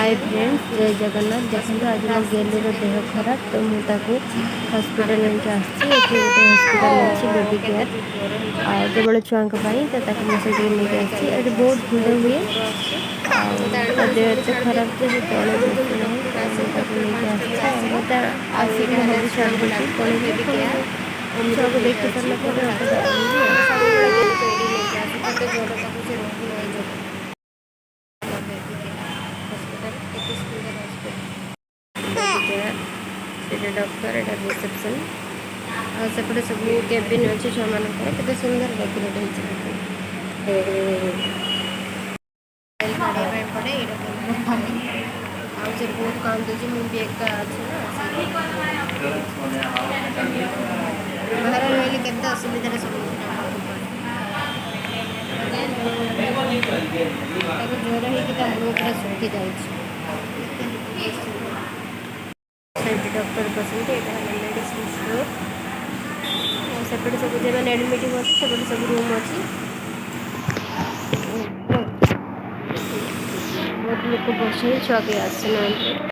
ହାଏ friends, ଜୟ ଜଗନ୍ନାଥ। ଦେଖନ୍ତୁ, ଆଜି ମୋ ଗେଲୁର ଦେହ ଖରାପ ତ ମୁଁ ତାକୁ ହସ୍ପିଟାଲ ନେଇକି ଆସିଛି। ଏଠି ଗୋଟେ ହସ୍ପିଟାଲ ଅଛି ବେବି କେୟାର, ଆଉ କେବଳ ଛୁଆଙ୍କ ପାଇଁ। ତ ତାକୁ ମୁଁ ସେଠିକି ନେଇକି ଆସିଛି। ଏଠି ବହୁତ ଭିଡ଼ ହୁଏ ଆଉ ତା ଦେହ ଏତେ ଖରାପ ଯେ ସେ ତଳେ ବସୁ ନାହିଁ। ତ ମୁଁ ତାକୁ ନେଇକି ଆସିଛି ଆଉ ମୁଁ ତା ଆସିକି ମୁଁ ଭାବି ଛାଡ଼ି ଦେଇକି ପଳେଇବି। ପୁଣି ଛୁଆକୁ ଦେଖି ସାରିଲା ପରେ ଅଟୋରେ ଆଣିବି ଆଉ। ସବୁବେଳେ ଗେଲୁକୁ ଏଇଠି ନେଇକି ଆସୁ। କେତେ ଜ୍ୱର ତାକୁ, ସେ ରହୁନାହିଁ ଜ୍ୱର। ବେବି କେୟାର ହସ୍ପିଟାଲ, କେତେ ସୁନ୍ଦର ହସ୍ପିଟାଲ, ବେବି କେୟାର। ସେଇଟା ଡକ୍ଟର, ଏଇଟା ରିସେପସନ୍ ଆଉ ସେପଟେ ସବୁ କେବିନ୍ ଅଛି ଛୁଆମାନଙ୍କର। କେତେ ସୁନ୍ଦର ଡେକୋରେଟ୍ ହେଇଛି ଦେଖନ୍ତୁ। କାଢ଼ିବା ପାଇଁ ପଡ଼େ ଏଇଟା ଗେଲୁର ଫାଇଲ୍। ଆଉ ସେ ବହୁତ କାନ୍ଦୁଛି, ମୁଁ ବି ଏକା ଅଛି ନା ସେଇଥିପାଇଁ। ବାହାରେ ରହିଲେ କେତେ ଅସୁବିଧାର ସମ୍ମୁଖୀନ ହେବାକୁ ପଡ଼େ। ତାକୁ ଜ୍ୱର ହେଇକି ତା ମୁହଁ ପୁରା ଶୁଖି ଯାଉଛି। କେତେ ଲୋକ ବସିଛନ୍ତି। ସେଇଠି ଡକ୍ଟର ବସନ୍ତି। ଏଇଟା ହେଲା ମେଡ଼ିସିନ ଷ୍ଟୋର୍। ଆଉ ସେପଟେ ସବୁ ଯେଉଁମାନେ ଆଡ଼ମିଟ୍ ହୁଅନ୍ତି, ସେପଟେ ସବୁ ରୁମ୍ ଅଛି। ବହୁତ ଲୋକ ବସୁଛନ୍ତି, ଛୁଆ କେହି ଆସିନାହାନ୍ତି।